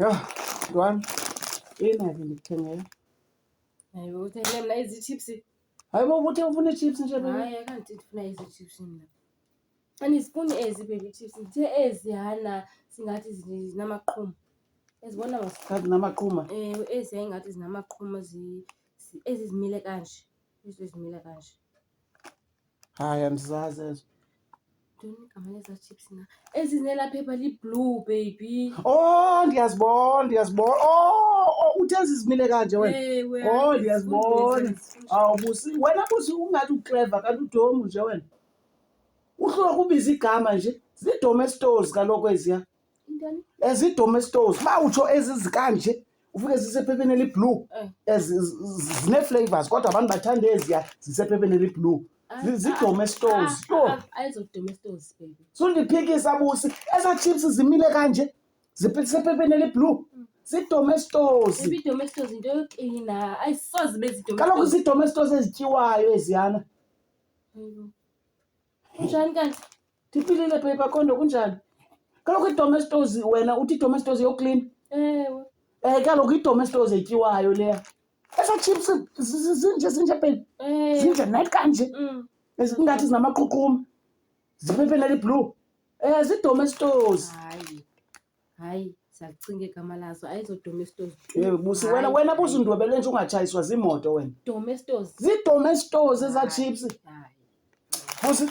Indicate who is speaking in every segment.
Speaker 1: Yho, ntwana, inake ndikuthengele.
Speaker 2: Hayi, uthengele mna ezi chips.
Speaker 1: Hayi bo, ubuthe ufuna ii-chips nje baby.
Speaker 2: Hayi, akandithi ndifuna ezi chips mna. Andizifuni ezi baby chips, ndithe ezi hana singathi zinamaqhuma. Ezibona mos.
Speaker 1: Ngathi zinamaqhuma.
Speaker 2: Ewe, ezi yayingathi zinamaqhuma ezi zimile kanje. Ezi zimile kanje.
Speaker 1: Hayi, andizazi ezo.
Speaker 2: Ntoni igama lezaa chips na? Ezi zinelaa phepha li-blue baby.
Speaker 1: Oh, ndiyazibona, ndiyazibona. Oh, oh, uthe ezi zimile kanje wena.
Speaker 2: Ewe,
Speaker 1: Oh,
Speaker 2: andizifuni
Speaker 1: ndiyazibona.
Speaker 2: ezi, andizifuni.
Speaker 1: Awu Busi, wena Busi ungathi ukleva kanti udomu nje wena. Uhlulwa kubiza igama nje. Zii-Domestos kaloku eziya.
Speaker 2: Intoni?
Speaker 1: Ezi-Domestos, uba utsho ezi zikanje, ufike zisephepheni eli-blue. Ezi zinee-flavours kodwa abantu bathanda eziya zisephepheni eli-blue. Zii-Domestos. Yho.
Speaker 2: Ayizo-Domestos baby.
Speaker 1: Sundiphikisa Busi, ezaa chips zimile kanje zisephepheni eli-blue. Zii-Domestos.
Speaker 2: Baby, i-Domestos yinto yoklina. Ayisoze ibe
Speaker 1: Kaloku
Speaker 2: zii-Domestos.
Speaker 1: zii-Domestos ezityiwayo eziyana.
Speaker 2: Hayibo. Kunjani kanti?
Speaker 1: Ndiphilile baby, akho nto, kunjani? Kaloku iDomestos, wena uthi iDomestos yoklina.
Speaker 2: Ewe.
Speaker 1: Kaloku iDomestos etyiwayo leya. Ezaa chips zinje, zinje baby. Zinje net kanje. Ingathi zinamaqhuqhuma. Ziphepheni eli-blue. Ziidomestos.
Speaker 2: Hayi. Hayi, siyacinga igama lazo, ayizodomestos tu.
Speaker 1: Busi, wena,
Speaker 2: Hayi,
Speaker 1: wena Busi
Speaker 2: hayi.
Speaker 1: undwebele nje ungatshayiswa ziimoto wena.
Speaker 2: Domestos.
Speaker 1: Ziidomestos ezaa
Speaker 2: Hayi,
Speaker 1: chips.
Speaker 2: hayi.
Speaker 1: Busi,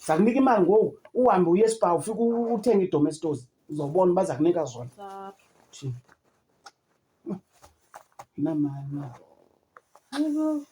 Speaker 1: zakunika imali ngoku, uhambe uye eSpar ufike uthenge iidomestos. Uzobona uba zakunika zona.
Speaker 2: Stop.
Speaker 1: Thini? Namali na.
Speaker 2: Hayibo.